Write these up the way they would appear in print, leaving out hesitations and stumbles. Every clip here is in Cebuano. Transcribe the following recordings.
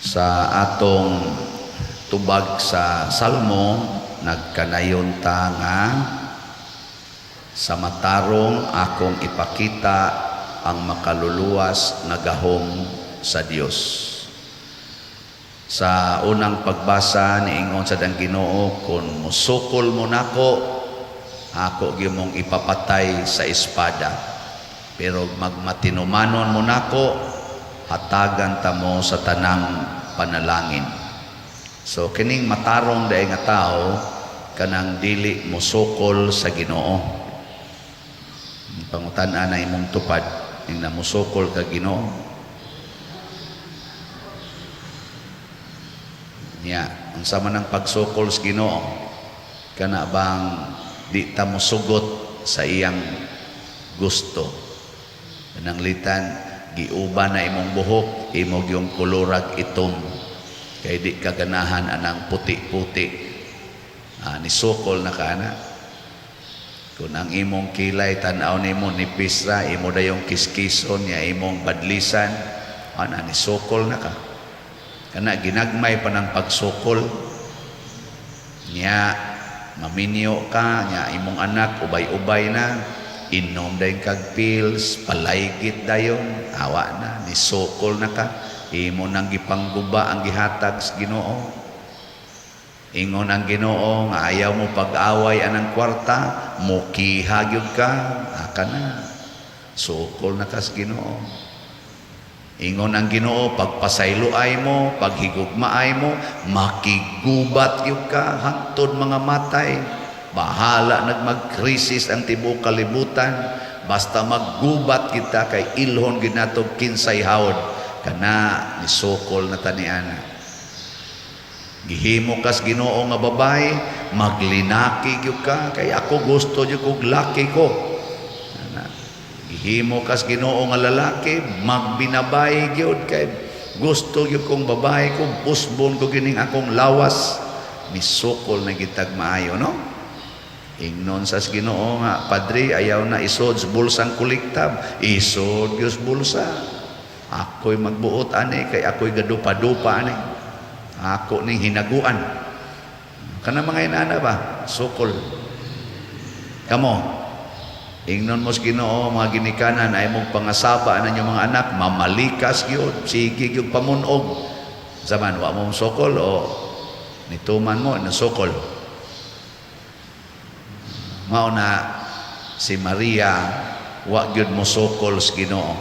Sa atong tubag sa Salmo, nagkanayon ta nga sa matarong akong ipakita ang makaluluwas nga gahom sa Dios. Sa unang pagbasa, niingon sa dang Ginoo, "Kung musukol mo nako, ako gyud mong ipapatay sa espada. Pero magmatinumanon mo nako, hatagan ta mo sa tanang panalangin." So kining matarong diay nga tao, kanang dili musukol sa Ginoo. Pangutan-a na imong tupad, ing namusukol ka Ginoo. Nya, unsa man ang pagsukol sa Ginoo? Kana bang di ta mosugot sa iyang gusto? Kanang litan, giuban na imong buhok, imo gyung kolorag itom. Kay di ka ganahan anang puti-puti. Ah, nisukol na ka ana. Kung ang imong kilay tan-aw nimo nipis ra, imo dayong kiskison nya imong badlisan, ana nisukol na ka. Kana ginagmay pa ng pagsukol. Nya maminyo ka, nya imong anak ubay-ubay na, inom dayon kag pills, palaygit dayon, awa na, nisukol na ka, imo nang gipangguba ang gihatag sa Ginoo. Ingon ang Ginoo nga ayaw mo pag-away anang kwarta, mukiha gyud ka, aka na. Sukol na ka sa Ginoo. Ingon ang Ginoo, pagpasayloay mo, paghigugmaay mo, makigubat gyud ka hangtod mga matay. Bahala nagmagkrisis ang tibuok kalibutan, basta maggubat kita kay ilhon gyud nato kinsay hawod. Kana nisukol na ta niana. Gihimo kas Ginoo nga babae, maglinaki gyud ka kay ako gusto gyud kog laki ko. Ana. Gihimo kas Ginoo nga lalaki, magbinabay gyud kay gusto gyud kong babae ko, usbon ko gining akong lawas. Misukol na gitag maayo, no? Ingnon sa Ginoo nga, "Padre, ayaw na isod sa bulsang kolektab." Isod gyud sa bulsa. Ako'y magbuot ani kay ako'y gadupa-dupa ani. Ako ning hinaguan. Kana mga inana ba? Sukol. Kamo, ingnon mo sa Ginoo, mga ginikanan ay mong pangasaba na inyong mga anak, mamalikas gyud, sige gyud pamunog. Zaman wa mo sukol o nituman mo nasukol? Mao na si Maria wa gyud mosukol sa Ginoo.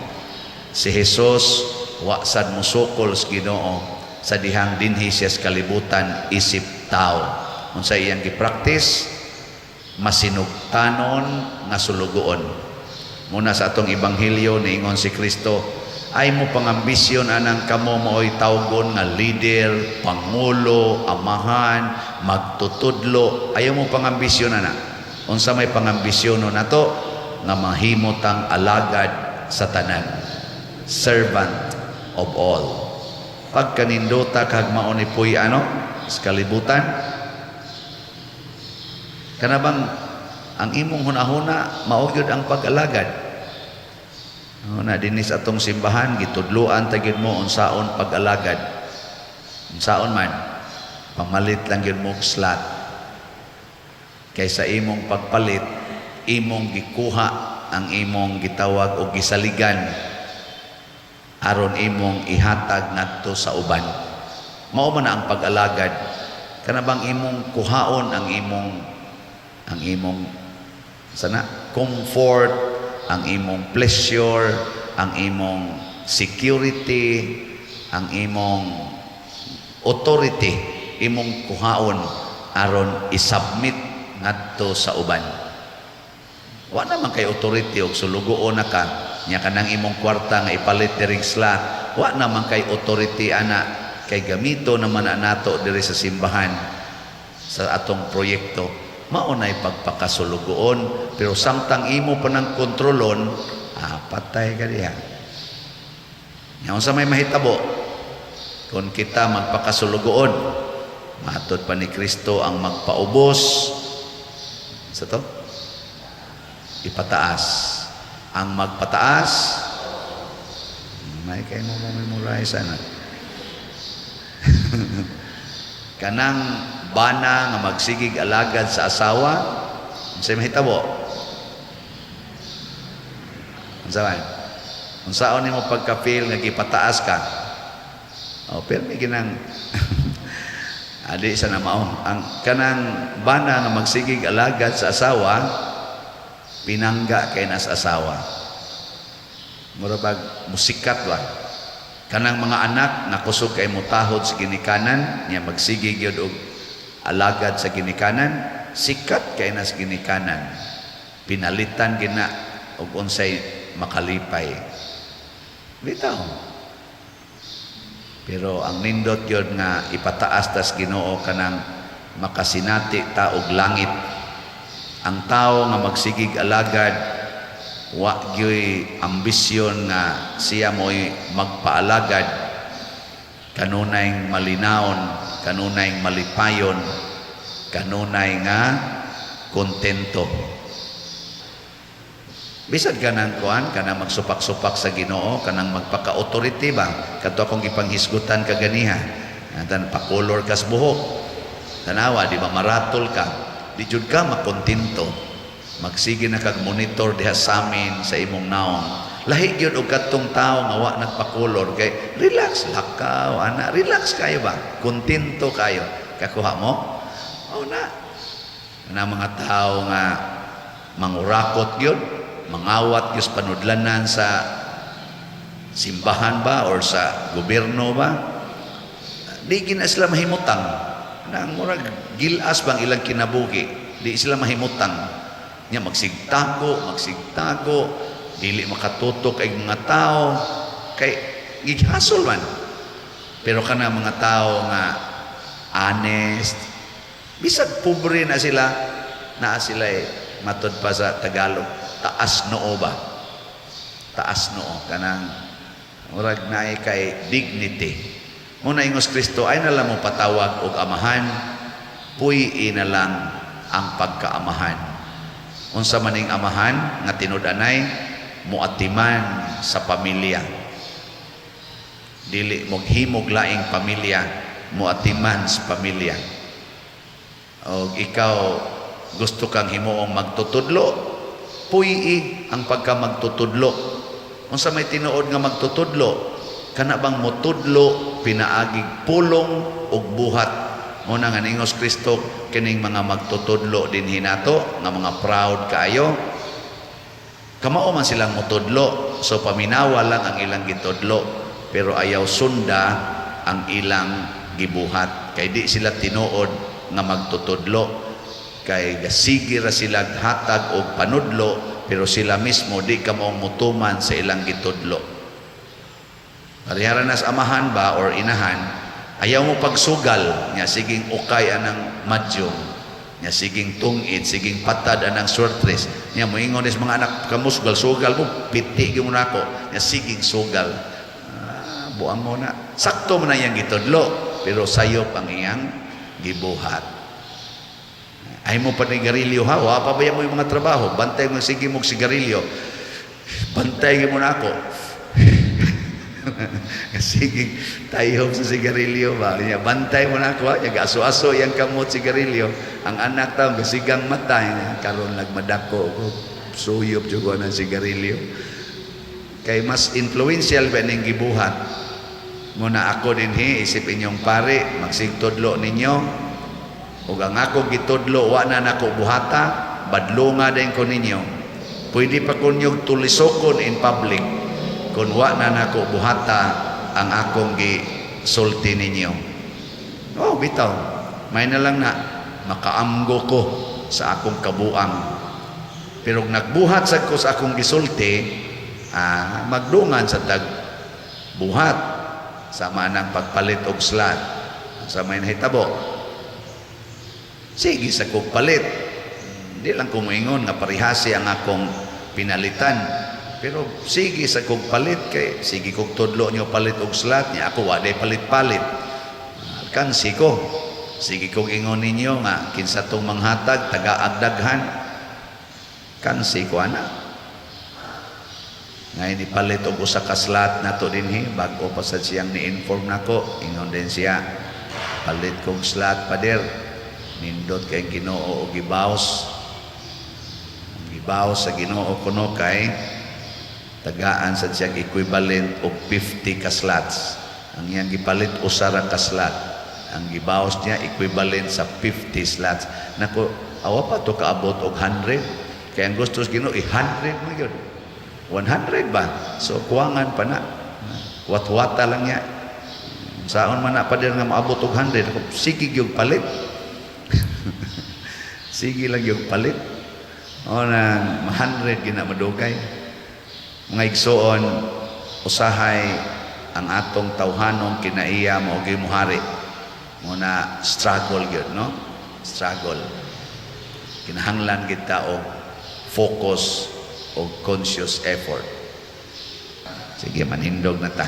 Si Jesus wa sad mosukol sa Ginoo sa dihang dinhi siya sa kalibutan isip tao. Unsa iyang gipraktis? Masinugtanon nga sulugoon. Muna sa atong ebanghelyo, niingon si Kristo, "Ay mo pangambisyon anang kamo maoy tawgon nga leader, pangulo, amahan, magtutudlo. Ayaw mo pangambisyon ana." Unsa may pangambisyon nato? Nga mahimo tang alagad sa tanan. Servant of all. Pagkanindota kag mao ni puy ano sa kalibutan, kana bang ang imong hunahuna mao gyud ang pag-alagad. Na dinhi sa atong simbahan, gitudloan ta gyud mo unsaon pag-alagad. Unsaon man, pamalit lang gyud mo og slot. Kay sa imong pagpalit, imong gikuha ang imong gitawag og gisaligan aron imong ihatag ngadto sa uban. Mao man na ang pag-alagad. Kana bang imong kuhaon ang imong sana comfort, ang imong pleasure, ang imong security, ang imong authority, imong kuhaon aron isubmit ngadto sa uban. Wa naman kay authority og sulugoon na ka nya kanang imong kwarta nga ipalit diring slot, wa naman kay authority ana kay gamito naman na nato diri sa simbahan sa atong proyekto. Mao nay pagpakasulugoon, pero samtang imo pa nang kontrolon, patay ka diha. Nya unsa may mahitabo kung kita magpakasulugoon? Matod pa ni Kristo, ang magpaubos sa to ipataas, ang magpataas. May kay mo memorize ana. Kanang bana nga magsigig alagad sa asawa, unsay mahitabo? Unsa man? Unsaon nimo pagka-feel nga gipataas ka? Oh, pero may ginang adi sa na mao. Ang kanang bana nga magsigig alagad sa asawa, pinangga kay nas asawa. Mura bag musikat ba? Kanang mga anak nga kusog kay mutahod sa ginikanan, niya magsigig gyud og alagad sa ginikanan, sikat kay nas ginikanan. Pinalitan gina og unsay makalipay. Bitaw. Pero ang nindot gyud nga ipataas tas Ginoo kanang makasinati ta og langit. Ang tao nga magsigig alagad, wa gyoy ambisyon nga siya mo'y magpaalagad, kanunay malinawon, kanunay malipayon, kanunay nga kontento. Bisag kanang kuan, kanang magsupak-supak sa Ginoo, kanang magpaka-authority ba, kadto akong gipanghisgutan kaganiha. Antan pakolor kas buhok. Tanawa, di ba maratol ka? Di jud ka makontento. Magsige na kag monitor diha sa amin sa imong naong. Lahi gyud og kadtong tawo nga wa nagpakolor kay relax lakaw ana, relax kayo ba? Kontento kayo. Kakuha mo? Oh na. Na mga tao nga mangurakot gyud, mangawat gyud sa panudlanan sa simbahan ba or sa gobyerno ba, di gina sila mahimutang. Nang murag gilas bang ilang kinabuhi, di sila mahimutang. Nya magsigtago, magsigtago, dili makatutok ay mga tao kay gihasol man. Pero kana mga tao nga honest, bisag pobre na sila, naa sila eh, matod pa sa Tagalog, taas noo ba? Taas noo kanang murag naay kay dignity. Muna ingos Kristo, ay na lang mo patawag og amahan, puy na lang ang pagkaamahan. Unsa maning amahan nga tinud-anay muatiman sa pamilya. Dili moghimog laing pamilya, muatiman sa pamilya. Og ikaw gusto kang himuong magtutudlo, puy ang pagka magtutudlo. Unsa may tinuod nga magtutudlo? Kana bang mutudlo pinaagig pulong ug buhat. Mo na nga ningos Kristo, kining mga magtutudlo dinhi nato nga mga proud kaayo. Kamao man silang mutudlo, so paminawa lang ang ilang gitudlo, pero ayaw sunda ang ilang gibuhat kay di sila tinuod nga magtutudlo, kay gasigi ra sila hatag og panudlo, pero sila mismo di kamao mutuman sa ilang gitudlo. Parehara nas amahan ba or inahan, ayaw mo pagsugal, nya siging ukay anang madyong, nya siging tungit, siging patad anang swertres, nya moingon is mga anak, "Kamu sugal mo, piti gyud mo nako," nya siging sugal. Ah, buang mo na. Sakto mo na iyang gitudlo, pero sayop ang iyang gibuhat. Ay mo pa ni garilyo ha, wa pa ba mo yung mga trabaho, bantay mo sige mo sigarilyo. Bantay mo na ako. Sige, tayob sa sigarilyo ba? Nya, bantay mo na ako ha. Nya, gaso-aso yang kamot sigarilyo. Ang anak tao, gasigang mata. Nya, karon nagmadako ko. Suyop juga ng sigarilyo. Kay mas influential ba ning gibuhat? Muna ako dinhi, isip inyong pare, magsigtudlo ninyo. Ug ang ako gitudlo, wa na nako buhata, badlunga din ko ninyo. Pwede pa ko ninyong tulisokon in public kung wa na nako buhata ang akong gisulti ninyo. Oh, bitaw. May na lang na makaamgo ko sa akong kabuang. Pero kung nagbuhat sa ko sa akong gisulti, magdungan sa tag buhat sa manang pagpalit og slot sa may nahitabo. Sige sa kog palit. Di lang ko moingon nga parihasi ang akong pinalitan. Pero sige sa kog palit kay sige kog tudlo nyo palit og slot niya, ako wa day palit-palit. Alkansi ko. Sige kog ingon ninyo nga kinsa tong manghatag taga-agdaghan. Kansi ko ana. Ngayon ipalit og usa ka slot nato dinhi, bag-o pa sad siyang ni-inform nako, ingon din siya. Palit kog slot, pader. Nindot kay Ginoo og gibaws. Ang gibaws sa Ginoo kuno kay tagaan sa siyang equivalent og 50 ka slots. Ang iyang gipalit, usa ra ka slot. Ang gibawas niya, equivalent sa 50 slots. Nako, awa pa to kaabot og 100. Kaya ang gusto sa Ginoo, i-100 man gyud. 100 ba? So kuwangan pa na. Wat-wata lang niya. Saon man na, pader, nga maabot og 100? Ako, sige gyud palit. Sige lang gyud palit. O na 100 gina madugay. Mga igsoon, usahay ang atong tawhanong kinaiya mao gyud muhari. Mo na struggle gyud, no? Struggle. Kinahanglan kita og focus o conscious effort. Sige, manindog na ta.